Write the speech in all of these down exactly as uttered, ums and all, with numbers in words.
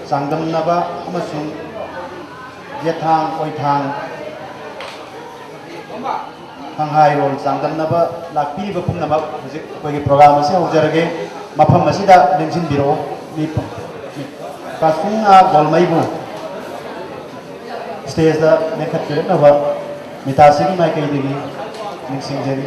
ꯆꯥꯡꯗꯝꯅꯕ ꯑꯃꯁꯨꯡ ꯌꯦꯠꯊꯥꯡ ꯑꯣꯏꯊꯥꯡ ꯈꯪꯍꯥꯏꯔꯣꯜ ꯆꯥꯡꯗꯝꯅꯕ ꯂꯥꯛꯄꯤꯔꯤꯕ ꯄꯨꯝꯅꯃꯛ ꯍꯧꯖꯤꯛ ꯑꯩꯈꯣꯏꯒꯤ program ꯑꯁꯤ ꯍꯧꯖꯔꯒꯦ꯫ ꯃꯐꯝ ꯑꯁꯤꯗ ꯂꯦꯡꯁꯤꯟꯕꯤꯔꯛꯑꯣ꯫ ꯃꯤ, ꯃꯤ, ꯀꯥꯁꯨꯡꯅꯥ ꯒꯣꯜꯃꯩꯕꯨ stageꯇ ꯂꯦꯡꯈꯠꯄꯤꯔꯛꯅꯕ ꯃꯤꯇꯥꯁꯤꯒꯤ ꯃꯥꯏꯀꯩꯗꯒꯤ ꯅꯤꯡꯁꯤꯡꯖꯔꯤ꯫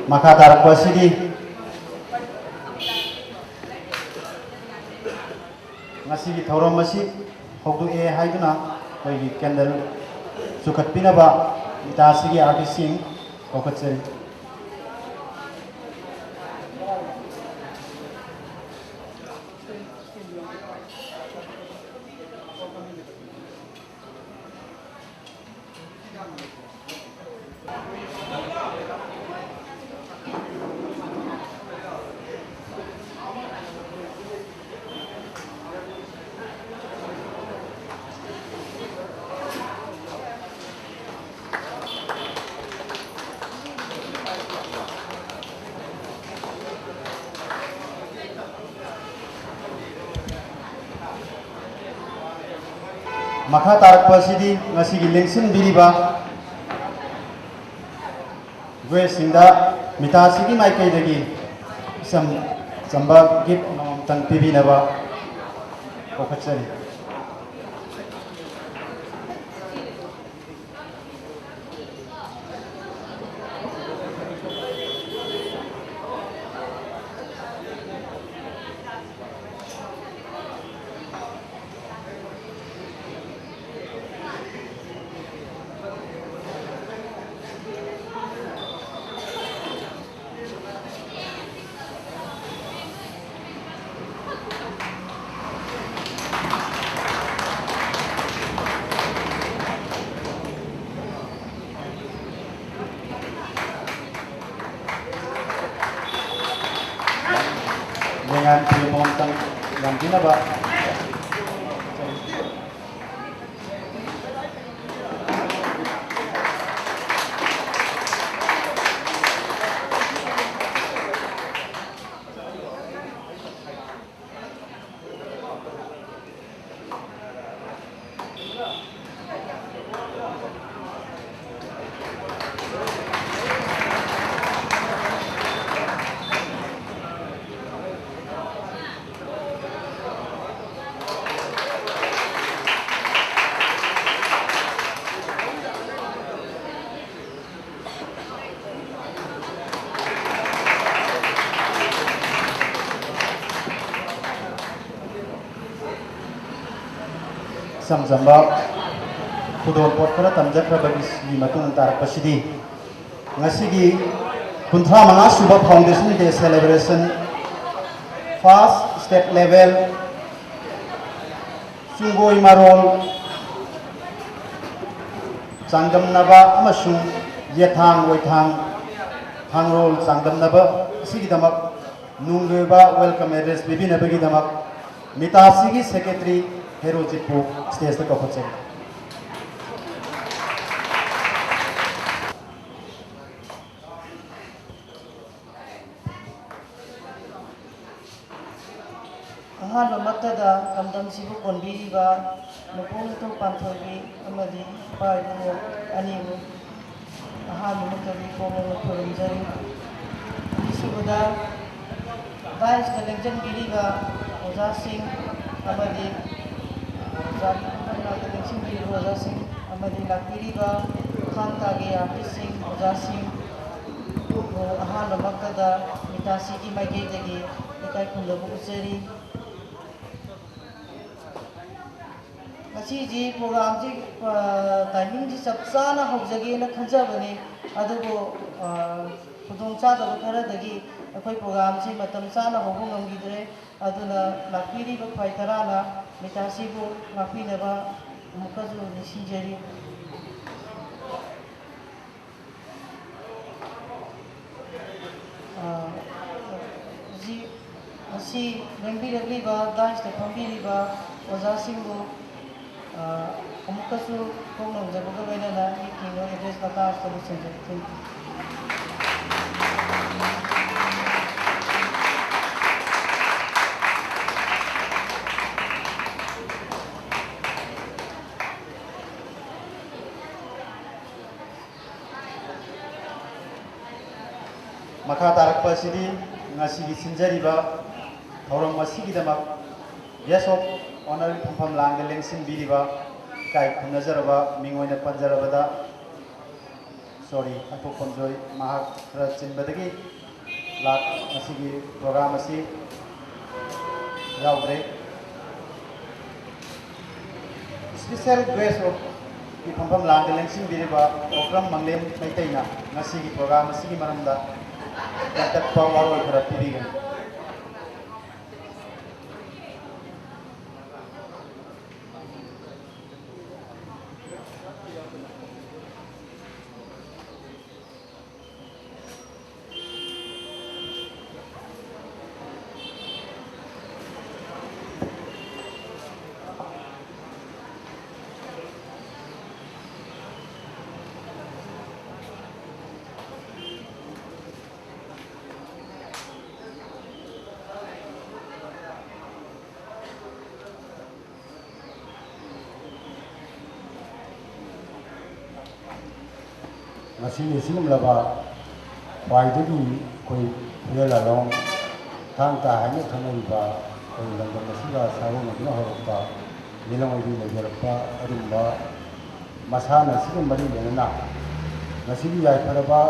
ꯃꯈꯥ ꯇꯥꯔꯛꯄ ꯑꯁꯤꯗꯤ ꯉꯁꯤꯒꯤ ꯊꯧꯔꯝ ꯑꯁꯤ ꯍꯧꯗꯣꯛꯑꯦ ꯍꯥꯏꯗꯨꯅ ꯑꯩꯈꯣꯏꯒꯤ candle ꯆꯨꯈꯠꯄꯤꯅꯕ ꯃꯤꯇꯥꯁꯤꯒꯤ artistꯁꯤꯡ ꯀꯧꯈꯠꯆꯔꯤ꯫ ꯃꯈꯥ ꯇꯥꯔꯛꯄ ꯑꯁꯤꯗꯤ ꯉꯁꯤꯒꯤ ꯂꯦꯡꯁꯤꯟꯕꯤꯔꯤꯕ guestꯁꯤꯡꯗ ꯃꯤꯇꯥꯁꯤꯒꯤ ꯃꯥꯏꯀꯩꯗꯒꯤ ꯏꯆꯝ ꯆꯝꯕ gift ꯑꯃꯃꯝꯇꯪ ꯄꯤꯕꯤꯅꯕ ꯀꯧꯈꯠꯆꯔꯤ꯫ ꯂꯩꯉꯥꯛ ꯐꯤꯔꯦꯞ ꯑꯃꯇꯪ ꯌꯥꯟꯕꯤꯅꯕ꯫ ꯏꯆꯝ ꯆꯝꯕ ꯈꯨꯗꯣꯜꯄꯣꯠ ꯈꯔ ꯇꯝꯖꯈ꯭ꯔꯕꯒꯤ ꯃꯇꯨꯡ ꯇꯥꯔꯛꯄꯁꯤꯗꯤ, ꯉꯁꯤꯒꯤ ꯀꯨꯟꯊ꯭ꯔꯥ ꯃꯉꯥ ꯁꯨꯕ Foundation Day Celebration, First State Level, ꯆꯨꯡꯒꯣꯏ ꯃꯥꯔꯣꯜ ꯆꯥꯡꯗꯝꯅꯕ ꯑꯃꯁꯨꯡ ꯌꯦꯠꯊꯥꯡ ꯑꯣꯏꯊꯥꯡ ꯊꯥꯡꯔꯣꯜ ꯆꯥꯡꯗꯝꯅꯕ ꯑꯁꯤꯒꯤꯗꯃꯛ ꯅꯨꯡꯒꯤ ꯑꯣꯏꯕ welcome address ꯄꯤꯕꯤꯅꯕꯒꯤꯗꯃꯛ ꯃꯤꯇꯥꯁꯤꯒꯤ secretary ꯍꯦꯔꯣꯖꯤꯠꯄꯨ stageꯇ ꯀꯧꯈꯠꯆꯔꯤ꯫ ꯑꯍꯥꯟꯕꯃꯛꯇꯗ ꯂꯝꯗꯝꯁꯤꯕꯨ ꯀꯣꯟꯕꯤꯔꯤꯕ ꯅꯄꯨ ꯅꯄꯥ ꯄꯥꯟꯊꯣꯏꯕꯤ ꯑꯃꯗꯤ ꯏꯄꯥ ꯏꯄꯨ ꯑꯅꯤꯕꯨ ꯑꯍꯥꯟꯕꯃꯛꯇꯗꯤ ꯀꯣꯛꯅꯅ ꯈꯨꯔꯨꯝꯖꯔꯤ꯫ ꯑꯅꯤꯁꯨꯕꯗ dais ꯂꯦꯡꯖꯟꯕꯤꯔꯤꯕ ꯑꯣꯖꯥꯁꯤꯡ ꯑꯃꯗꯤ ꯑꯣꯖꯥꯒꯤ ꯈꯨꯐꯝ ꯂꯥꯛꯇ ꯂꯦꯡꯁꯤꯟꯕꯤꯔꯤꯕ ꯑꯣꯖꯥꯁꯤꯡ ꯑꯃꯗꯤ ꯂꯥꯛꯄꯤꯔꯤꯕ ꯊꯥꯡ ꯇꯥꯒꯤ artistꯁꯤꯡ, ꯑꯣꯖꯥꯁꯤꯡ, ꯑꯍꯥꯟꯕꯃꯛꯇꯗ ꯃꯤꯇꯥꯁꯤꯒꯤ ꯃꯥꯏꯀꯩꯗꯒꯤ ꯏꯀꯥꯏ ꯈꯨꯝꯅꯕ ꯎꯠꯆꯔꯤ꯫ ꯉꯁꯤꯁꯤ programꯁꯤ, ꯑ, timingꯁꯤ ꯆꯞ ꯆꯥꯅ ꯍꯧꯖꯒꯦꯅ ꯈꯟꯖꯕꯅꯤ, ꯑꯗꯨꯕꯨ, ꯑ, ꯈꯨꯗꯣꯡꯆꯥꯗꯕ ꯈꯔꯗꯒꯤ ꯑꯩꯈꯣꯏ programꯁꯤ ꯃꯇꯝ ꯆꯥꯅ ꯍꯧꯕ ꯉꯝꯈꯤꯗ꯭ꯔꯦ꯫ ꯑꯗꯨꯅ ꯂꯥꯛꯄꯤꯔꯤꯕ ꯈ꯭ꯋꯥꯏ ꯇꯔꯥꯅ ꯃꯤꯇꯥꯁꯤꯕꯨ ꯉꯥꯛꯄꯤꯅꯕ ꯑꯃꯨꯛꯀꯁꯨ ꯅꯤꯡꯁꯤꯡꯖꯔꯤ꯫ ꯑ, ꯍꯧꯖꯤꯛ ꯉꯁꯤ ꯂꯦꯡꯕꯤꯔꯛꯂꯤꯕ, dais ꯇ ꯐꯝꯕꯤꯔꯤꯕ ꯑꯣꯖꯥꯁꯤꯡꯕꯨ, ꯑ, ꯑꯃꯨꯛꯀꯁꯨ ꯐꯣꯡꯗꯣꯛꯆꯕꯒ ꯂꯣꯏꯅꯅ ꯑꯩꯒꯤ keynote address ꯃꯈꯥ ꯑꯁꯤꯗ ꯂꯣꯏꯁꯤꯟꯖꯔꯦ꯫ Thank you꯫ ꯃꯈꯥ ꯇꯥꯔꯛꯄ ꯑꯁꯤꯗꯤ ꯉꯁꯤꯒꯤ ꯁꯤꯟꯖꯔꯤꯕ ꯊꯧꯔꯝ ꯑꯁꯤꯒꯤꯗꯃꯛ Guest of Honour ꯐꯝꯐꯝ ꯂꯥꯡꯗ ꯂꯦꯡꯁꯤꯟꯕꯤꯔꯤꯕ ꯏꯀꯥꯏ ꯈꯨꯝꯅꯖꯔꯕ ꯃꯤꯡ ꯑꯣꯏꯅ ꯄꯟꯖꯔꯕꯗ, sorry, ꯑꯇꯣꯞꯄ ꯃꯤꯑꯣꯏ ꯃꯍꯥꯛ ꯈꯔ ꯆꯤꯟꯕꯗꯒꯤ ꯂꯥꯛ-, ꯉꯁꯤꯒꯤ program ꯑꯁꯤ ꯌꯥꯎꯗ꯭ꯔꯦ꯫ Special guest of ꯀꯤ ꯐꯝꯐꯝ ꯂꯥꯡꯗ ꯂꯦꯡꯁꯤꯟꯕꯤꯔꯤꯕ ꯑꯣꯀ꯭ꯔꯝ ꯃꯪꯂꯦꯝ ꯃꯩꯇꯩꯅ ꯉꯁꯤꯒꯤ program ꯑꯁꯤꯒꯤ ꯃꯔꯝꯗ ꯇꯦꯟꯇꯛꯄ ꯋꯥꯔꯣꯜ ꯈꯔ ꯄꯤꯕꯤꯒꯅꯤ꯫ ꯉꯁꯤ ꯑꯁꯤꯒꯨꯝꯂꯕ ꯈ꯭ꯋꯥꯏꯗꯒꯤ ꯑꯩꯈꯣꯏ ꯐꯨꯔꯦꯜ ꯂꯥꯂꯣꯡ ꯊꯥꯡ ꯇꯥ ꯍꯥꯏꯅ ꯈꯪꯅꯔꯤꯕ ꯑꯩꯈꯣꯏ ꯂꯝꯗꯝ ꯑꯁꯤꯗ ꯁꯥꯒꯣꯟꯅꯗꯨꯅ ꯍꯧꯔꯛꯄ ꯌꯦꯜꯍꯧꯉꯩꯒꯤ ꯂꯩꯖꯔꯛꯄ ꯑꯗꯨꯒꯨꯝꯕ ꯃꯁꯥꯟꯅ ꯑꯁꯤꯒ ꯃꯔꯤ ꯂꯩꯅꯅ ꯉꯁꯤꯒꯤ ꯌꯥꯏꯐꯔꯕ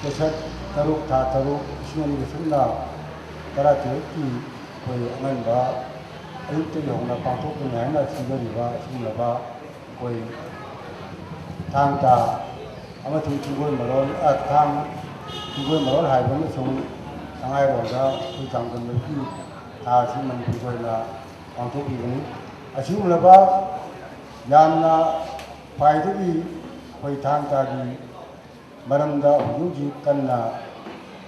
ꯆꯩꯁꯠ ꯇꯔꯨꯛ, ꯊꯥ ꯇꯔꯨꯛ, ꯂꯤꯁꯤꯡ ꯑꯅꯤꯒ ꯁꯨꯞꯅ ꯇꯔꯥꯇꯔꯦꯠꯀꯤ ꯑꯩꯈꯣꯏ ꯑꯉꯟꯕ ꯑꯌꯨꯛꯇꯒꯤ ꯍꯧꯅ ꯄꯥꯡꯊꯣꯛꯀꯅꯤ ꯍꯥꯏꯅ ꯁꯤꯟꯖꯔꯤꯕ ꯑꯁꯤꯒꯨꯝꯂꯕ ꯑꯩꯈꯣꯏ ꯊꯥꯡ ꯇꯥ ꯑꯃꯁꯨꯡ ꯆꯤꯡꯒꯣꯏ ꯃꯔꯣꯜ, ꯑ, ꯊꯥꯡ ꯆꯤꯡꯒꯣꯏ ꯃꯔꯣꯜ ꯍꯥꯏꯕ ꯑꯃꯁꯨꯡ ꯁꯉꯥꯏꯔꯣꯜꯗ ꯑꯩꯈꯣꯏ ꯆꯥꯡꯗꯝꯅꯕꯒꯤ ꯊꯥ ꯑꯁꯤ ꯃꯅꯤꯄꯨꯔꯒꯤ ꯑꯣꯏꯅ ꯄꯥꯡꯊꯣꯛꯂꯤꯕꯅꯤ꯫ ꯑꯁꯤꯒꯨꯝꯂꯕ ꯌꯥꯝꯅ ꯈ꯭ꯋꯥꯏꯗꯒꯤ ꯑꯩꯈꯣꯏ ꯊꯥꯡ ꯇꯥꯒꯤ ꯃꯔꯝꯗ ꯍꯧꯖꯤꯛ ꯍꯧꯖꯤꯛ ꯀꯟꯅ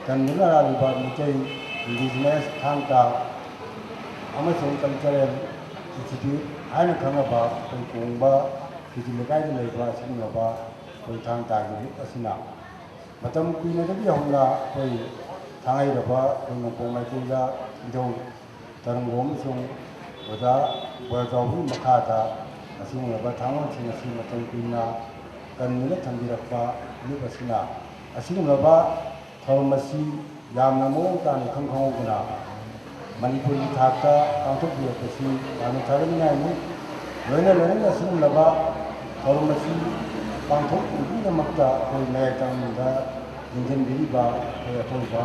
ꯀꯟꯗꯨꯅ ꯂꯥꯛꯂꯤꯕ ꯃꯤꯇꯩ Indigenous ꯊꯥꯡ ꯇꯥ ꯑꯃꯁꯨꯡ Cultural Institute ꯍꯥꯏꯅ ꯈꯪꯅꯕ ꯑꯩꯈꯣꯏ ꯀꯣꯡꯕ ꯈꯦꯇ꯭ꯔꯤ ꯂꯩꯀꯥꯏꯗ ꯂꯩꯕ ꯑꯁꯤꯒꯨꯝꯂꯕ ꯑꯩꯈꯣꯏ ꯊꯥꯡ ꯇꯥꯒꯤ ꯂꯨꯞ ꯑꯁꯤꯅ ꯃꯇꯝ ꯀꯨꯏꯅꯗꯒꯤ ꯍꯧꯅ ꯑꯩꯈꯣꯏ ꯊꯥꯡꯉꯩꯔꯕ ꯑꯩꯈꯣꯏ ꯅꯣꯡꯄꯣꯛ ꯃꯥꯏꯀꯩꯗ ꯏꯙꯧ ꯇꯔꯪꯒꯣ ꯑꯃꯁꯨꯡ ꯑꯣꯖꯥ ꯕꯣꯔꯆꯥꯎꯕꯒꯤ ꯃꯈꯥꯗ ꯑꯁꯤꯒꯨꯝꯂꯕ ꯊꯥꯡꯒꯣꯜꯁꯤꯡ ꯑꯁꯤ ꯃꯇꯝ ꯀꯨꯏꯅ ꯀꯟꯗꯨꯅ ꯊꯝꯕꯤꯔꯛꯄ ꯂꯨꯞ ꯑꯁꯤꯅ ꯑꯁꯤꯒꯨꯝꯂꯕ ꯊꯧꯔꯝ ꯑꯁꯤ ꯌꯥꯝꯅ ꯃꯑꯣꯡ ꯇꯥꯅ ꯏꯈꯪ ꯈꯪꯍꯧꯗꯅ ꯃꯅꯤꯄꯨꯔꯒꯤ ꯊꯥꯛꯇ ꯄꯥꯡꯊꯣꯛꯄꯤꯔꯛꯄꯁꯤ ꯌꯥꯝꯅ ꯊꯥꯒꯠꯅꯤꯡꯉꯥꯏꯅꯤ꯫ ꯂꯣꯏꯅ ꯂꯣꯏꯅꯅ ꯑꯁꯤꯒꯨꯝꯂꯕ ꯊꯧꯔꯝ ꯑꯁꯤ ꯄꯥꯡꯊꯣꯛꯄꯒꯤꯗꯃꯛꯇ ꯑꯩꯈꯣꯏ ꯃꯌꯥꯏ ꯇꯥꯡꯕꯗ ꯌꯦꯡꯁꯤꯟꯕꯤꯔꯤꯕ ꯑꯩꯈꯣꯏ ꯑꯊꯣꯏꯕ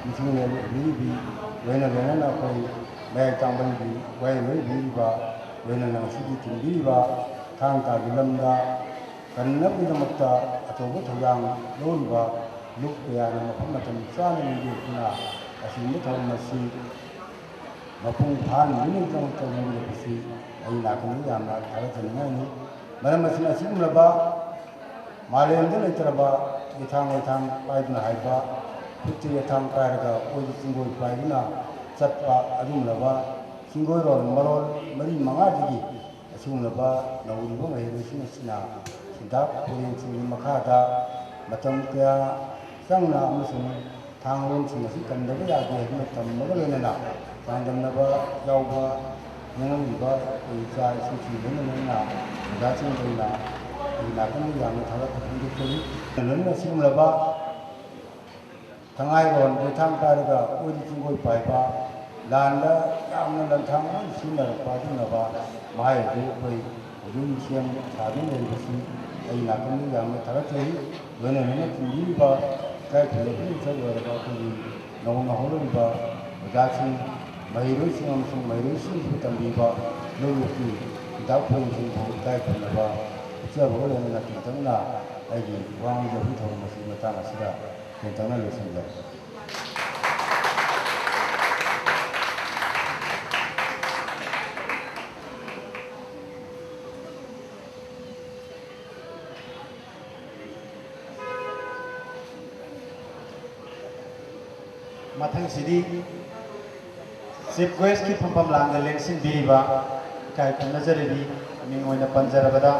ꯅꯤꯡꯊꯤꯡꯂꯦꯟ ꯑꯣꯏꯕꯤꯔꯤꯕꯤ, ꯂꯣꯏꯅ ꯂꯣꯏꯅꯅ ꯑꯩꯈꯣꯏ ꯃꯌꯥꯏ ꯇꯥꯡꯕꯟꯒꯤ ꯋꯥꯌꯦꯜ ꯑꯣꯏꯕꯤꯔꯤꯕ, ꯂꯣꯏꯅꯅ ꯉꯁꯤꯒꯤ ꯊꯤꯟꯕꯤꯔꯤꯕ ꯊꯥꯡ ꯇꯥꯒꯤ ꯂꯝꯗ ꯀꯟꯅꯕꯒꯤꯗꯃꯛꯇ ꯑꯆꯧꯕ ꯊꯧꯗꯥꯡ ꯂꯧꯔꯤꯕ ꯂꯨꯞ ꯀꯌꯥꯅ ꯃꯐꯝ ꯃꯇꯝ ꯆꯥꯅ ꯂꯦꯡꯕꯤꯔꯛꯇꯨꯅ ꯑꯁꯤꯒꯨꯝꯕ ꯊꯧꯔꯝ ꯑꯁꯤ ꯃꯄꯨꯡ ꯐꯥꯍꯟꯕꯒꯤꯗꯃꯛꯇ ꯂꯦꯡꯕꯤꯔꯛꯄꯁꯤ ꯑꯩ ꯅꯥꯀꯟꯗ ꯌꯥꯝꯅ ꯊꯥꯒꯠꯆꯅꯤꯡꯉꯥꯏꯅꯤ꯫ ꯃꯔꯝ ꯑꯁꯤꯅ ꯑꯁꯤꯒꯨꯝꯂꯕ ꯃꯥꯂꯦꯝꯗ ꯂꯩꯇ꯭ꯔꯕ ꯌꯦꯊꯥꯡ ꯂꯩꯊꯥꯡ ꯄꯥꯏꯗꯨꯅ ꯍꯥꯏꯕ, ꯈꯨꯠꯇ ꯌꯦꯊꯥꯡ ꯄꯥꯏꯔꯒ ꯑꯣꯏꯗ ꯆꯤꯡꯒꯣꯏ ꯄꯥꯏꯗꯨꯅ ꯆꯠꯄ ꯑꯗꯨꯒꯨꯝꯂꯕ ꯆꯤꯡꯒꯣꯏꯔꯣꯜ ꯃꯔꯣꯜ ꯃꯔꯤ ꯃꯉꯥꯗꯒꯤ ꯑꯁꯤꯒꯨꯝꯂꯕ ꯅꯧꯔꯤꯕ ꯃꯍꯩꯔꯣꯏꯁꯤꯡ ꯑꯁꯤꯅ ꯁꯤꯟꯊꯥ ꯄꯨꯔꯦꯜꯁꯤꯡꯒꯤ ꯃꯈꯥꯗ ꯃꯇꯝ ꯀꯌꯥ ꯆꯪꯅ ꯑꯃꯁꯨꯡ ꯊꯥꯡꯂꯣꯟꯁꯤꯡ ꯑꯁꯤ ꯀꯟꯗꯕ ꯌꯥꯗꯦ ꯍꯥꯏꯗꯨꯅ ꯇꯝꯕꯒ ꯂꯣꯏꯅꯅ ꯆꯥꯡꯗꯝꯅꯕ ꯌꯥꯎꯕ ꯌꯦꯡꯉꯝꯂꯤꯕ ꯑꯩꯈꯣꯏ ꯏꯆꯥ ꯏꯁꯨꯁꯤꯡ ꯂꯣꯏꯅ ꯂꯣꯏꯅꯅ ꯑꯣꯖꯥꯁꯤꯡ ꯂꯣꯏꯅ ꯑꯩꯒꯤ ꯅꯥꯀꯟꯗ ꯌꯥꯝꯅ ꯊꯥꯒꯠꯄ ꯐꯣꯡꯗꯣꯛꯆꯔꯤ꯫ ꯂꯣꯏꯅꯅ ꯑꯁꯤꯒꯨꯝꯂꯕ ꯊꯥꯡꯉꯩꯔꯣꯜ ꯌꯦꯊꯥꯡ ꯄꯥꯏꯔꯒ ꯑꯣꯏꯗ ꯆꯤꯡꯒꯣꯏ ꯄꯥꯏꯕ, ꯂꯥꯟꯗ ꯌꯥꯝꯅ ꯂꯟꯊꯥꯡ ꯑꯣꯏꯅ ꯁꯤꯖꯤꯟꯅꯔꯛꯄ ꯑꯗꯨꯒꯨꯝꯂꯕ ꯃꯍꯩ ꯑꯗꯨ ꯑꯩꯈꯣꯏ ꯍꯧꯖꯤꯛ ꯍꯧꯖꯤꯛ ꯁꯦꯝ ꯁꯥꯗꯨꯅ ꯂꯩꯔꯤꯕꯁꯤ ꯑꯩ ꯅꯥꯀꯟꯗ ꯌꯥꯝꯅ ꯊꯥꯒꯠꯆꯔꯤ꯫ ꯂꯣꯏꯅ ꯂꯣꯏꯅ ꯊꯤꯟꯕꯤꯔꯤꯕ ꯏꯀꯥꯏ ꯈꯨꯝꯅꯕ ꯏꯆꯜ ꯑꯣꯏꯔꯕ ꯑꯩꯈꯣꯏꯒꯤ ꯅꯧꯅ ꯍꯧꯔꯛꯂꯤꯕ ꯑꯣꯖꯥꯁꯤꯡ, ꯃꯍꯩꯔꯣꯏꯁꯤꯡ ꯑꯃꯁꯨꯡ ꯃꯍꯩꯔꯣꯏꯁꯤꯡꯁꯤꯕꯨ ꯇꯝꯕꯤꯕ ꯂꯨꯞꯀꯤ ꯈꯨꯇꯥꯛ ꯄꯨꯔꯦꯜꯁꯤꯡꯕꯨ ꯏꯀꯥꯏ ꯈꯨꯝꯅꯕ ꯎꯠꯆꯕꯒ ꯂꯣꯏꯅꯅ ꯇꯦꯟꯇꯛꯅ ꯑꯩꯒꯤ ꯋꯥ ꯉꯥꯡꯖꯕꯒꯤ ꯊꯧꯔꯝ ꯑꯁꯤ ꯃꯇꯥꯡ ꯑꯁꯤꯗ ꯇꯦꯟꯇꯛꯅ ꯂꯣꯏꯁꯤꯟꯖꯔꯦ꯫ ꯃꯊꯪꯁꯤꯗꯤ ꯆꯤꯐ ꯒꯦꯁꯀꯤ ꯐꯝꯐꯝ ꯂꯥꯡꯗ ꯂꯦꯡꯁꯤꯟꯕꯤꯔꯤꯕ ꯏꯀꯥꯏ ꯈꯨꯝꯅꯖꯔꯤꯕꯤ ꯃꯤꯡ ꯑꯣꯏꯅ ꯄꯟꯖꯔꯕꯗ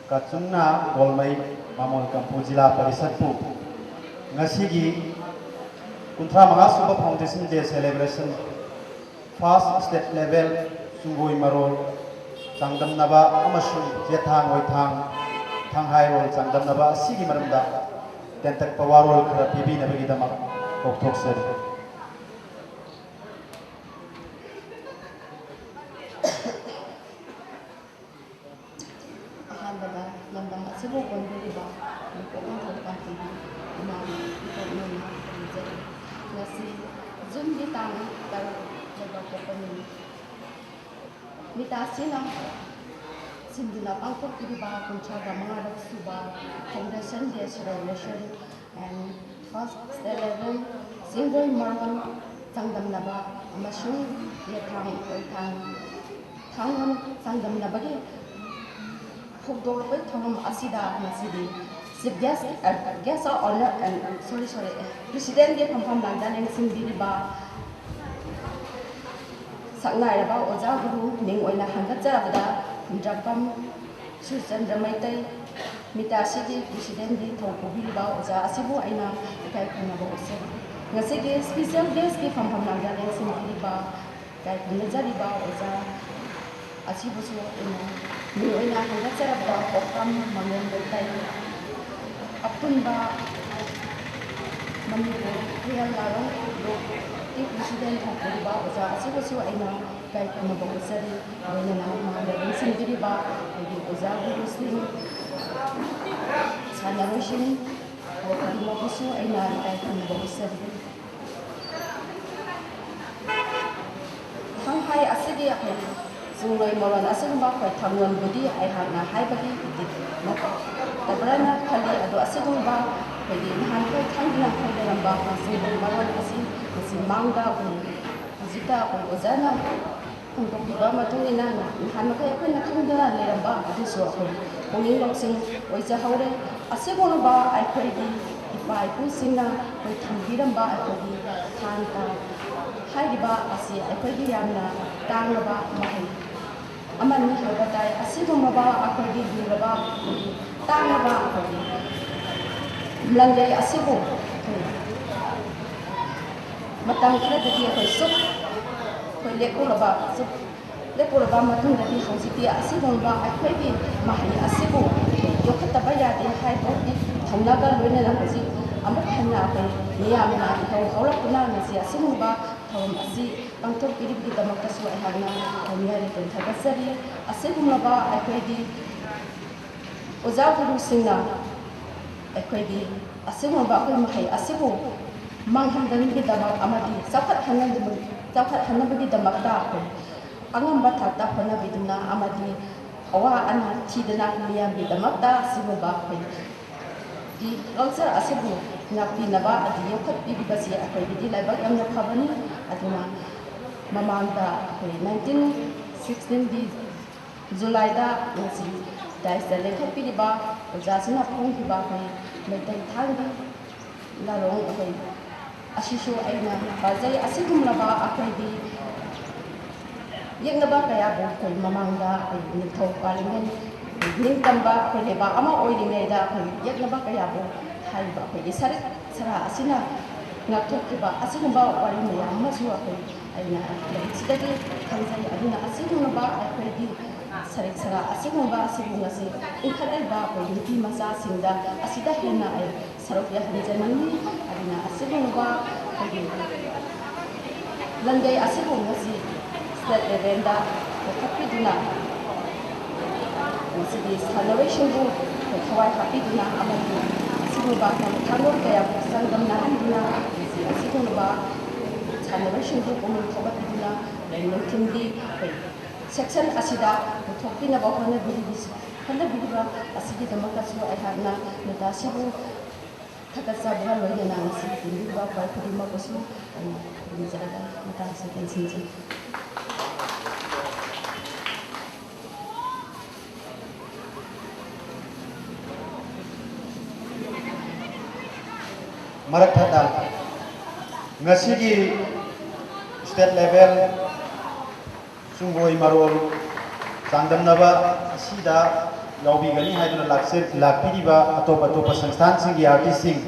ꯀꯥꯆꯨꯡꯅ ꯒꯣꯜꯃꯩ ꯃꯃꯣꯟ ꯀꯝꯄꯨ ꯖꯤꯂꯥ ꯄꯔꯤꯁꯠꯄꯨ ꯉꯁꯤꯒꯤ ꯀꯨꯟꯊ꯭ꯔꯥ ꯃꯉꯥ ꯁꯨꯕ ꯐꯥꯎꯟꯗꯦꯁꯟ ꯗꯦ ꯁꯦꯂꯦꯕ꯭ꯔꯦꯁꯟ ꯐꯥꯔꯁ ꯁ꯭ꯇꯦꯠ ꯂꯦꯚꯦꯜ ꯆꯨꯡꯒꯣꯏ ꯃꯔꯣꯜ ꯆꯥꯡꯗꯝꯅꯕ ꯑꯃꯁꯨꯡ ꯆꯦꯊꯥꯡ ꯑꯣꯏꯊꯥꯡ ꯊꯥꯡꯍꯥꯏꯔꯣꯜ ꯆꯥꯡꯗꯝꯅꯕ ꯑꯁꯤꯒꯤ ꯃꯔꯝꯗ ꯇꯦꯟꯇꯛꯄ ꯋꯥꯔꯣꯜ ꯈꯔ ꯄꯤꯕꯤꯅꯕꯒꯤꯗꯃꯛ ꯀꯧꯊꯣꯛꯆꯔꯤ꯫ ꯑꯍꯥꯟꯕꯗ ꯂꯝꯗꯝ ꯑꯁꯤꯕꯨ ꯀꯣꯟꯕꯤꯔꯤꯕ ꯃꯤꯀꯣꯛ ꯃꯊꯧ ꯄꯥꯟꯕꯤꯒꯤ ꯏꯃꯥ ꯏꯄꯥ ꯏꯄꯨ ꯏꯃꯥ ꯈꯨꯔꯨꯝꯖꯔꯤ꯫ ꯉꯁꯤ ꯖꯨꯟꯒꯤ ꯇꯥꯡ ꯇꯔꯨꯛ ꯂꯩꯕꯥꯛꯄꯣꯛꯄ ꯅꯨꯃꯤꯠ꯫ ꯃꯤꯇꯥꯁꯤꯅ ꯁꯤꯟꯗꯨꯅ ꯄꯥꯡꯊꯣꯛꯄꯤꯔꯤꯕ ꯀꯨꯟꯊ꯭ꯔꯥꯒ ꯃꯉꯥꯔꯛ ꯁꯨꯕ Foundation Day Celebration and First Eleven ꯆꯤꯡꯗꯣꯏ ꯃꯔꯣꯟ ꯆꯥꯡꯗꯝꯅꯕ ꯑꯃꯁꯨꯡ ꯌꯦꯊꯥꯡ ꯑꯣꯏꯊꯥꯡ ꯊꯥꯡꯂꯣꯟ ꯆꯥꯡꯗꯝꯅꯕꯒꯤ ꯍꯧꯗꯣꯔꯛꯄꯒꯤ ꯊꯧꯔꯝ ꯑꯁꯤꯗ ꯉꯁꯤꯗꯤ Chief Guest, Guest of Honor, sorry, sorry, Presidentꯀꯤ ꯐꯝꯐꯝ ꯂꯥꯡꯗ ꯂꯦꯡꯁꯤꯟꯕꯤꯔꯤꯕ ꯁꯛꯅꯥꯏꯔꯕ ꯑꯣꯖꯥ ꯒꯨꯔꯨ ꯃꯤꯡ ꯑꯣꯏꯅ ꯍꯪꯒꯠꯆꯔꯕꯗ ꯍꯨꯝꯗ꯭ꯔꯥꯛꯄꯝ ꯁꯨꯔꯆꯟꯗ꯭ꯔ ꯃꯩꯇꯩ, ꯃꯤꯇꯥꯁꯤꯒꯤ Presidentꯀꯤ ꯊꯧ ꯄꯨꯕꯤꯔꯤꯕ ꯑꯣꯖꯥ ꯑꯁꯤꯕꯨ ꯑꯩꯅ ꯏꯀꯥꯏ ꯈꯨꯝꯅꯕ ꯎꯠꯆꯔꯤ꯫ ꯉꯁꯤꯒꯤ Special Guestꯀꯤ ꯐꯝꯐꯝ ꯂꯥꯡꯗ ꯂꯦꯡꯁꯤꯟꯕꯤꯔꯤꯕ ꯏꯀꯥꯏ ꯈꯨꯝꯅꯖꯔꯤꯕ ꯑꯣꯖꯥ ꯑꯁꯤꯕꯨꯁꯨ ꯑꯩꯅ ꯃꯤꯡ ꯑꯣꯏꯅ ꯍꯪꯒꯠꯆꯔꯕꯗ ꯀꯣꯛꯐꯝ ꯃꯪꯂꯦꯝ ꯂꯩꯀꯥꯏ ꯑꯄꯨꯟꯕ ꯃꯅꯤꯄꯨꯔ ꯈꯨꯌꯦꯜ ꯂꯥꯔꯣꯡ ꯒ꯭ꯔꯨꯞꯀꯤ President ꯊꯧ ꯄꯨꯔꯤꯕ ꯑꯣꯖꯥ ꯑꯁꯤꯕꯨꯁꯨ ꯑꯩꯅ ꯏꯀꯥꯏ ꯈꯨꯝꯅꯕ ꯎꯠꯆꯔꯤ꯫ ꯂꯣꯏꯅꯅ ꯃꯥꯡꯗ ꯂꯦꯡꯁꯤꯟꯕꯤꯔꯤꯕ ꯑꯩꯒꯤ ꯑꯣꯖꯥ ꯒꯨꯔꯨꯁꯤꯡ, ꯁꯥꯟꯅꯔꯣꯏꯁꯤꯡ ꯈꯨꯗꯤꯡꯃꯛꯄꯨꯁꯨ ꯑꯩꯅ ꯏꯀꯥꯏ ꯈꯨꯝꯅꯕ ꯎꯠꯆꯔꯤ꯫ ꯊꯥꯡꯍꯥꯏ ꯑꯁꯤꯒꯤ ꯑꯩꯈꯣꯏ ꯆꯨꯡꯂꯣꯏ ꯃꯔꯣꯟ ꯑꯁꯤꯒꯨꯝꯕ ꯑꯩꯈꯣꯏ ꯊꯥꯡꯂꯣꯟꯕꯨꯗꯤ ꯑꯩꯍꯥꯛꯅ ꯍꯥꯏꯕꯒꯤ ꯏꯇꯤꯛ ꯅꯠꯇꯦ꯫ ꯇꯧꯕ꯭ꯔꯅ ꯈꯜꯂꯤ꯫ ꯑꯗꯣ ꯑꯁꯤꯒꯨꯝꯕ ꯑꯩꯈꯣꯏꯒꯤ ꯅꯍꯥꯟꯈꯣꯏ ꯊꯥꯏꯅ ꯑꯩꯈꯣꯏ ꯂꯩꯔꯝꯕ ꯑꯩꯈꯣꯏ ꯆꯨꯡꯂꯣꯏ ꯃꯔꯣꯟ ꯑꯁꯤ ꯉꯁꯤ ꯃꯥꯡꯗ ꯑꯩꯈꯣꯏ ꯍꯧꯖꯤꯛꯇ ꯑꯩꯈꯣꯏ ꯑꯣꯖꯥꯅ ꯐꯣꯡꯗꯣꯛꯄꯤꯕ ꯃꯇꯨꯡ ꯏꯟꯅ ꯅꯍꯥꯟ ꯃꯈꯩ ꯑꯩꯈꯣꯏꯅ ꯈꯪꯗꯅ ꯂꯩꯔꯝꯕ ꯑꯗꯨꯁꯨ ꯑꯩꯈꯣꯏ ꯄꯨꯛꯅꯤꯡ ꯂꯧꯁꯤꯡ ꯑꯣꯏꯖꯍꯧꯔꯦ꯫ ꯑꯁꯤꯒꯨꯝꯂꯕ ꯑꯩꯈꯣꯏꯒꯤ ꯏꯄꯥ ꯏꯄꯨꯁꯤꯡꯅ ꯑꯩꯈꯣꯏ ꯊꯝꯕꯤꯔꯝꯕ ꯑꯩꯈꯣꯏꯒꯤ ꯊꯥꯡ ꯇꯥ ꯍꯥꯏꯔꯤꯕ ꯑꯁꯤ ꯑꯩꯈꯣꯏꯒꯤ ꯌꯥꯝꯅ ꯇꯥꯡꯂꯕ ꯃꯍꯩ ꯑꯃꯅꯤ ꯍꯥꯏꯕ ꯇꯥꯏ꯫ ꯑꯁꯤꯒꯨꯝꯂꯕ ꯑꯩꯈꯣꯏꯒꯤ ꯂꯨꯔꯕ ꯑꯩꯈꯣꯏꯒꯤ ꯇꯥꯡꯂꯕ ꯑꯩꯈꯣꯏꯒꯤ ꯂꯟꯗꯩ ꯑꯁꯤꯕꯨ ꯑꯩꯈꯣꯏ ꯃꯇꯝ ꯈꯔꯗꯗꯤ ꯑꯩꯈꯣꯏ ꯆꯨꯞ ꯑꯩꯈꯣꯏ ꯂꯦꯞꯄꯨꯔꯕ ꯆꯨꯞ ꯂꯦꯞꯄꯨꯔꯕ ꯃꯇꯨꯡꯗꯗꯤ ꯍꯧꯖꯤꯛꯇꯤ ꯑꯁꯤꯒꯨꯝꯕ ꯑꯩꯈꯣꯏꯒꯤ ꯃꯍꯩ ꯑꯁꯤꯕꯨ ꯌꯣꯛꯈꯠꯇꯕ ꯌꯥꯗꯦ ꯍꯥꯏꯕꯒꯤ ꯊꯧꯅꯥꯒ ꯂꯣꯏꯅꯅ ꯍꯧꯖꯤꯛ ꯑꯃꯨꯛ ꯍꯟꯅ ꯑꯩꯈꯣꯏ ꯃꯤꯌꯥꯝꯅ ꯏꯍꯧ ꯍꯧꯔꯛꯇꯨꯅ ꯉꯁꯤ ꯑꯁꯤꯒꯨꯝꯕ ꯊꯧꯔꯝ ꯑꯁꯤ ꯄꯥꯡꯊꯣꯛꯄꯤꯔꯤꯕꯒꯤꯗꯃꯛꯇꯁꯨ ꯑꯩꯍꯥꯛꯅ ꯊꯧꯃꯤꯌꯥ ꯂꯩꯇꯦꯡ ꯊꯥꯒꯠꯆꯔꯤ꯫ ꯑꯁꯤꯒꯨꯝꯂꯕ ꯑꯩꯈꯣꯏꯒꯤ ꯑꯣꯖꯥ ꯒꯨꯔꯨꯁꯤꯡꯅ ꯑꯩꯈꯣꯏꯒꯤ ꯑꯁꯤꯒꯨꯝꯂꯕ ꯑꯩꯈꯣꯏ ꯃꯍꯩ ꯑꯁꯤꯕꯨ ꯃꯥꯡꯍꯟꯗꯅꯕꯒꯤꯗꯃꯛ ꯑꯃꯗꯤ ꯆꯥꯎꯈꯠꯍꯟꯅꯕ-, ꯆꯥꯎꯈꯠꯍꯟꯅꯕꯒꯤꯗꯃꯛꯇ ꯑꯩꯈꯣꯏ ꯑꯉꯝꯕ ꯊꯥꯛꯇ ꯍꯣꯠꯅꯕꯤꯗꯨꯅ ꯑꯃꯗꯤ ꯑꯋꯥ ꯑꯅꯥ ꯊꯤꯗꯅ ꯃꯤꯌꯥꯝꯒꯤꯗꯃꯛꯇ ꯑꯁꯤꯒꯨꯝꯕ ꯑꯩꯈꯣꯏꯒꯤ culture ꯑꯁꯤꯕꯨ ꯉꯥꯛꯄꯤꯅꯕ ꯑꯗꯨ ꯌꯣꯛꯈꯠꯄꯤꯔꯤꯕꯁꯤ ꯑꯩꯈꯣꯏꯒꯤꯗꯤ ꯂꯥꯏꯕꯛ ꯌꯥꯝꯅ ꯐꯕꯅꯤ꯫ ꯑꯗꯨꯅ ꯃꯃꯥꯡꯗ ꯑꯩꯈꯣꯏ nineteen sixteen ꯒꯤ July ꯗ ꯉꯁꯤ dais ꯇ ꯂꯦꯡꯈꯠꯄꯤꯔꯤꯕ ꯑꯣꯖꯥꯁꯤꯡꯅ ꯐꯣꯡꯈꯤꯕ ꯑꯩꯈꯣꯏ ꯃꯩꯇꯩ ꯊꯥꯡꯒꯤ ꯂꯥꯂꯣꯡ ꯑꯩꯈꯣꯏ ꯑꯁꯤꯁꯨ ꯑꯩꯅ ꯄꯥꯖꯩ꯫ ꯑꯁꯤꯒꯨꯝꯂꯕ ꯑꯩꯈꯣꯏꯒꯤ ꯌꯦꯛꯅꯕ ꯀꯌꯥꯕꯨ ꯑꯩꯈꯣꯏ ꯃꯃꯥꯡꯗ ꯑꯩꯈꯣꯏ ꯅꯤꯡꯊꯧ ꯄꯥꯜꯂꯤꯉꯩ ꯅꯤꯡꯇꯝꯕ ꯑꯩꯈꯣꯏ ꯂꯩꯕꯥꯛ ꯑꯃ ꯑꯣꯏꯔꯤꯉꯩꯗ ꯑꯩꯈꯣꯏ ꯌꯦꯛꯅꯕ ꯀꯌꯥꯕꯨ ꯍꯥꯏꯔꯤꯕ ꯑꯩꯈꯣꯏꯒꯤ ꯁꯔꯤꯠ ꯁꯔꯥ ꯑꯁꯤꯅ ꯉꯥꯛꯊꯣꯛꯈꯤꯕ ꯑꯁꯤꯒꯨꯝꯕ ꯋꯥꯔꯤ ꯃꯌꯥꯝ ꯑꯃꯁꯨ ꯑꯩꯈꯣꯏ ꯑꯩꯅ ꯂꯥꯏꯔꯤꯛꯁꯤꯗꯒꯤ ꯈꯪꯖꯩ꯫ ꯑꯗꯨꯅ ꯑꯁꯤꯒꯨꯝꯂꯕ ꯑꯩꯈꯣꯏꯒꯤ ꯁꯔꯤꯠ ꯁꯔꯥ ꯑꯁꯤꯒꯨꯝꯕ ꯑꯁꯤꯕꯨ ꯉꯁꯤ ꯏꯟꯈꯠꯂꯛꯏꯕ ꯑꯩꯈꯣꯏ ꯅꯨꯄꯤ ꯃꯆꯥꯁꯤꯡꯗ ꯑꯁꯤꯗ ꯍꯦꯟꯅ ꯑꯩ ꯁꯔꯨꯛ ꯌꯥꯍꯟꯖꯅꯤꯡꯏ꯫ ꯑꯗꯨꯅ ꯑꯁꯤꯒꯨꯝꯂꯕ ꯑꯩꯈꯣꯏꯒꯤ ꯂꯟꯗꯩ ꯑꯁꯤꯕꯨ ꯉꯁꯤ state level ꯗ ꯄꯨꯈꯠꯄꯤꯗꯨꯅ ꯉꯁꯤꯗꯤ ꯁꯥꯟꯅꯔꯣꯏꯁꯤꯡꯕꯨ ꯊꯋꯥꯏ ꯍꯥꯞꯄꯤꯗꯨꯅ ꯑꯃꯗꯤ ꯑꯁꯤꯒꯨꯝꯕ ꯊꯥꯡꯒꯣꯜ ꯀꯌꯥꯕꯨ ꯆꯥꯡꯗꯝꯅꯍꯟꯗꯨꯅ ꯉꯁꯤ ꯑꯁꯤꯒꯨꯝꯂꯕ ꯁꯥꯟꯅꯔꯣꯏꯁꯤꯡꯕꯨ ꯄꯨꯛꯅꯤꯡ ꯊꯧꯒꯠꯄꯤꯗꯨꯅ ꯍꯣꯔꯦꯟ ꯅꯨꯡꯊꯤꯜꯒꯤ ꯑꯩꯈꯣꯏ section ꯑꯁꯤꯗ ꯄꯨꯊꯣꯛꯄꯤꯅꯕ ꯍꯣꯠꯅꯕꯤꯔꯤꯕꯁꯤ-, ꯍꯣꯠꯅꯕꯤꯔꯤꯕ ꯑꯁꯤꯒꯤꯗꯃꯛꯇꯁꯨ ꯑꯩꯍꯥꯛꯅ ꯃꯦꯗꯥꯁꯤꯕꯨ ꯊꯥꯒꯠꯆꯕꯒ ꯂꯣꯏꯅꯅ ꯉꯁꯤ ꯇꯤꯟꯕꯤꯔꯤꯕ ꯈ꯭ꯋꯥꯏ ꯈꯨꯗꯤꯡꯃꯛꯄꯨꯁꯨ ꯑꯩꯅ ꯈꯨꯔꯨꯝꯖꯔꯒ ꯃꯇꯥꯡꯁꯤꯗ ꯂꯣꯏꯁꯤꯟꯖꯒꯦ꯫ ꯃꯔꯛ ꯊꯠꯅ ꯉꯁꯤꯒꯤ state level ꯆꯤꯡꯒꯣꯏ ꯃꯔꯣꯜ ꯆꯥꯡꯗꯝꯅꯕ ꯑꯁꯤꯗ ꯌꯥꯎꯕꯤꯒꯅꯤ ꯍꯥꯏꯗꯨꯅ ꯂꯥꯛꯆ-, ꯂꯥꯛꯄꯤꯔꯤꯕ ꯑꯇꯣꯞ ꯑꯇꯣꯞꯄ ꯁꯪꯁꯊꯥꯟꯁꯤꯡꯒꯤ artistꯁꯤꯡ,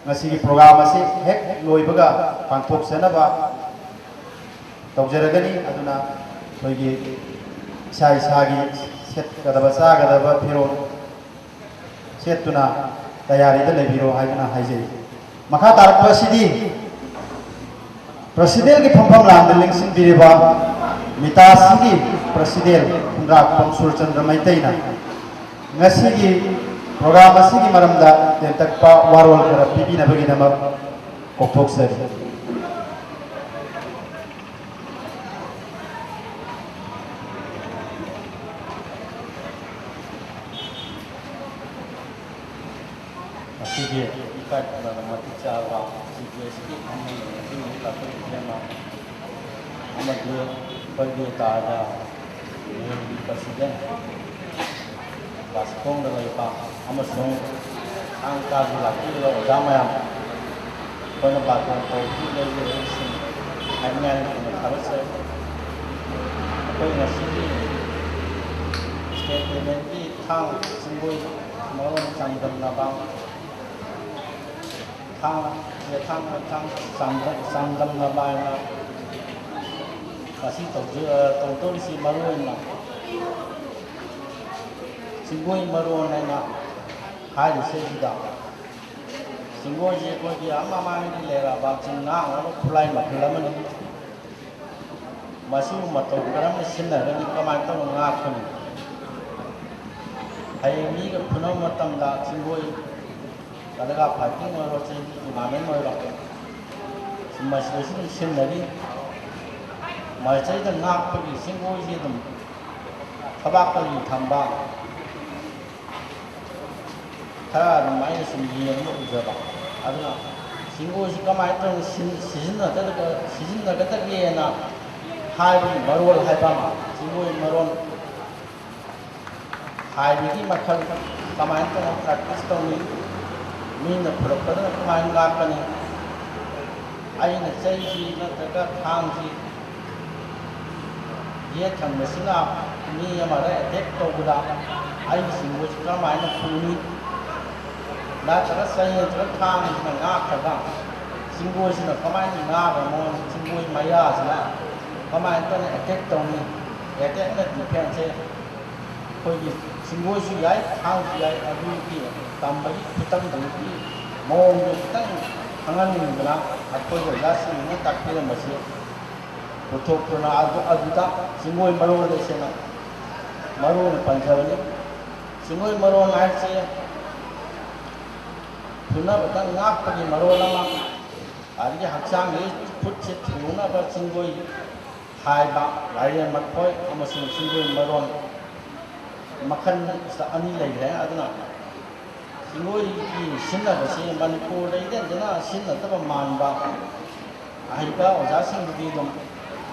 ꯉꯁꯤꯒꯤ program ꯑꯁꯤ ꯍꯦꯛ ꯂꯣꯏꯕꯒ ꯄꯥꯡꯊꯣꯛꯆꯅꯕ ꯇꯧꯖꯔꯒꯅꯤ꯫ ꯑꯗꯨꯅ ꯑꯩꯈꯣꯏꯒꯤ ꯏꯁꯥ ꯏꯁꯥꯒꯤ ꯁꯦꯠꯀꯗꯕ ꯆꯥꯒꯗꯕ ꯐꯤꯔꯣꯜ ꯁꯦꯠꯇꯨꯅ ꯇꯌꯥꯔꯤꯗ ꯂꯩꯕꯤꯔꯣ ꯍꯥꯏꯗꯨꯅ ꯍꯥꯏꯖꯔꯤ꯫ ꯃꯈꯥ ꯇꯥꯔꯛꯄ ꯑꯁꯤꯗꯤ presidentꯒꯤ ꯐꯝꯐꯝ ꯂꯥꯡꯗ ꯂꯦꯡꯁꯤꯟꯕꯤꯔꯤꯕ ꯃꯤꯇꯥꯁꯤꯒꯤ president ꯈꯨꯟꯗ꯭ꯔꯥꯛꯄꯝ ꯁꯨꯔꯆꯟꯗ꯭ꯔ ꯃꯩꯇꯩꯅ ꯉꯁꯤꯒꯤ program ꯑꯁꯤꯒꯤ ꯃꯔꯝꯗ ꯇꯦꯟꯇꯛꯄ ꯋꯥꯔꯣꯜ ꯈꯔ ꯄꯤꯕꯤꯅꯕꯒꯤꯗꯃꯛ ꯀꯧꯊꯣꯛꯆꯔꯤ꯫ ꯉꯁꯤꯒꯤ ꯏꯀꯥꯏ ꯈꯨꯝꯅꯅ ꯃꯇꯤꯛ ꯆꯥꯔꯕ ꯁꯤ ꯄꯤ ꯑꯦꯁꯀꯤ ꯐꯝꯃꯤꯕ ꯃꯇꯨꯡ ꯏꯟꯅ ꯂꯥꯛꯄ ꯏꯕꯦꯝꯃ ꯑꯃꯗꯤ ꯑꯩꯈꯣꯏꯒꯤ ꯇꯥꯖꯥ ꯃꯤꯌꯝꯒꯤ president ꯕꯥꯁꯀꯣꯡꯗ ꯂꯩꯕ ꯑꯃꯁꯨꯡ ꯊꯥꯡ ꯇꯥꯒꯤ ꯂꯥꯛꯄꯤꯔꯤꯕ ꯑꯣꯖꯥ ꯃꯌꯥꯝ, ꯑꯩꯈꯣꯏꯅ ꯕꯥꯇꯣꯟ ꯇꯧꯕꯒꯤ ꯂꯩꯔꯤꯕꯁꯤꯡ ꯍꯥꯏꯅꯤꯡꯉꯥꯏ ꯂꯩꯇꯅ ꯊꯥꯒꯠꯆꯔꯤ꯫ ꯑꯩꯈꯣꯏ ꯉꯁꯤꯒꯤ state levelꯒꯤ ꯊꯥꯡ ꯆꯤꯡꯒꯣꯏ ꯃꯔꯣꯟ ꯆꯥꯡꯗꯝꯅꯕ, ꯊꯥꯡ, ꯌꯦꯊꯥꯡ ꯃꯊꯥꯡ ꯆꯥꯡꯗꯝ-, ꯆꯥꯡꯗꯝꯅꯕ ꯍꯥꯏꯅ ꯉꯁꯤ ꯇꯧꯖ-, ꯇꯧꯗꯧꯔꯤꯁꯤ ꯃꯔꯨ ꯑꯣꯏꯅ ꯆꯤꯡꯒꯣꯏ ꯃꯔꯣꯟ ꯍꯥꯏꯅ ꯍꯥꯏꯔꯤꯁꯤꯗ, ꯆꯤꯡꯒꯣꯏꯁꯦ ꯑꯩꯈꯣꯏꯒꯤ ꯑꯥ ꯃꯃꯥꯡꯒꯤ ꯂꯩꯔꯛꯑꯕ ꯆꯤꯡ ꯉꯥꯛꯅꯕ ꯈꯨꯠꯂꯥꯏ ꯃꯈꯜ ꯑꯃꯅꯤ꯫ ꯃꯁꯤꯕꯨ ꯃꯇꯧ ꯀꯔꯝꯅ ꯁꯤꯖꯤꯟꯅꯒꯅꯤ, ꯀꯃꯥꯏꯅ ꯇꯧꯅ ꯉꯥꯛꯀꯅꯤ? ꯍꯌꯦꯡ ꯃꯤꯒ ꯐꯨꯅꯕ ꯃꯇꯝꯗ ꯆꯤꯡꯒꯣꯏ, ꯑꯗꯨꯒ fighting ꯑꯣꯏꯔꯣ, ꯆꯦꯟꯕ tournament ꯑꯣꯏꯔꯣ, ꯃꯁꯤꯗꯁꯨ ꯑꯗꯨꯝ ꯁꯤꯖꯤꯟꯅꯔꯤ꯫ ꯃꯁꯤꯗꯩꯗ ꯉꯥꯛꯄꯒꯤ ꯆꯤꯡꯒꯣꯏꯁꯤ ꯑꯗꯨꯝ ꯊꯕꯥꯛꯇ ꯑꯗꯨꯝ ꯊꯝꯕ, ꯈꯔ ꯑꯗꯨꯃꯥꯏꯅ ꯁꯨꯝ ꯌꯦꯡꯕ ꯎꯖꯕ꯫ ꯑꯗꯨꯅ ꯆꯤꯡꯒꯣꯏꯁꯤ ꯀꯃꯥꯏꯅ ꯇꯧꯅ ꯁꯤꯟ-, ꯁꯤꯖꯤꯟꯅꯒꯗꯒ-, ꯁꯤꯖꯤꯟꯅꯒꯗꯒꯦꯅ ꯍꯥꯏꯕꯒꯤ ꯃꯔꯣꯜ ꯍꯥꯏꯕ ꯑꯃ, ꯆꯤꯡꯒꯣꯏ ꯃꯔꯣꯜ ꯍꯥꯏꯕꯒꯤ ꯃꯈꯜ ꯀꯃꯥꯏꯅ ꯇꯧꯅ practice ꯇꯧꯅꯤ, ꯃꯤꯅ ꯐꯨꯔꯛꯄꯗꯅ ꯀꯃꯥꯏꯅ ꯉꯥꯛꯀꯅꯤ? ꯑꯩꯅ ꯆꯩꯁꯤ ꯅꯠꯇ꯭ꯔꯒ ꯊꯥꯡꯁꯤ ꯌꯦꯠ ꯊꯪꯕꯁꯤꯅ ꯃꯤ ꯑꯃꯗ ꯑꯦꯇꯦꯛ ꯇꯧꯕꯗ ꯑꯩꯒꯤ ꯆꯤꯡꯒꯣꯏꯁꯤ ꯀꯔꯝꯍꯥꯏꯅ ꯐꯨꯅꯤ? ꯅꯠꯇ꯭ꯔꯒ ꯆꯩ ꯅꯠꯇ꯭ꯔꯒ ꯊꯥꯡꯁꯤꯅ ꯉꯥꯛꯈ꯭ꯔꯒ ꯆꯤꯡꯒꯣꯏꯁꯤꯅ ꯀꯃꯥꯏꯅ ꯉꯥꯛꯑꯒ ꯃꯉꯣꯟꯗ ꯆꯤꯡꯒꯣꯏ ꯃꯌꯥꯁꯤꯅ ꯀꯃꯥꯏꯅ ꯇꯧꯅ ꯑꯦꯇꯦꯛ ꯇꯧꯅꯤ? ꯑꯦꯇꯦꯛꯅ ꯗꯤꯐꯦꯟꯁꯁꯦ ꯑꯩꯈꯣꯏꯒꯤ ꯆꯤꯡꯒꯣꯏꯁꯨ ꯌꯥꯏ, ꯊꯥꯡꯁꯨ ꯌꯥꯏ, ꯑꯗꯨꯒꯤ ꯇꯝꯕꯒꯤ ꯈꯨꯇꯝꯗꯨꯒꯤ ꯃꯑꯣꯡꯗꯣ ꯈꯤꯇꯪ ꯈꯪꯍꯟꯅꯤꯡꯗꯅ ꯑꯩꯈꯣꯏ ꯑꯣꯖꯥꯁꯤꯡꯅ ꯇꯥꯛꯄꯤꯔꯝꯕꯁꯦ ꯄꯨꯊꯣꯛꯇꯨꯅ ꯑꯗꯨ-, ꯑꯗꯨꯗ ꯆꯤꯡꯒꯣꯏ ꯃꯔꯣꯜ ꯑꯁꯤꯅ ꯃꯔꯨ ꯑꯣꯏꯅ ꯄꯟꯖꯕꯅꯤ꯫ ꯆꯤꯡꯒꯣꯏ ꯃꯔꯣꯜ ꯍꯥꯏꯁꯦ ꯐꯨꯅꯕꯗ ꯉꯥꯛꯄꯒꯤ ꯃꯔꯣꯜ ꯑꯃ, ꯑꯗꯒꯤ ꯍꯛꯆꯥꯡꯒꯤ ꯈꯨꯠꯁꯦ ꯊꯨꯅꯕ ꯆꯤꯡꯒꯣꯏ ꯍꯥꯏꯕ ꯂꯥꯏꯔꯦꯟ ꯃꯈꯣꯏ ꯑꯃꯁꯨꯡ ꯆꯤꯡꯒꯣꯏ ꯃꯔꯣꯟ ꯃꯈꯜ ꯑꯅꯤ ꯂꯩꯈ꯭ꯔꯦ꯫ ꯑꯗꯨꯅ ꯆꯤꯡꯒꯣꯏꯒꯤ ꯁꯤꯖꯤꯟꯅꯕꯁꯤ ꯃꯅꯤꯄꯨꯔꯗ ꯏꯔꯦꯟꯖꯅ ꯁꯤꯖꯤꯟꯅꯗꯕ ꯃꯥꯟꯕ ꯑꯍꯩꯕ ꯑꯣꯖꯥꯁꯤꯡꯕꯨꯗꯤ ꯑꯗꯨꯝ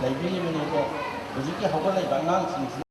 ꯂꯩꯕꯤꯔꯤꯕꯅꯤ꯫ ꯑꯗꯣ ꯍꯧꯖꯤꯛꯀꯤ ꯍꯧꯒꯠꯂꯛꯏꯕ ꯑꯉꯥꯡꯁꯤꯡꯁꯤꯅ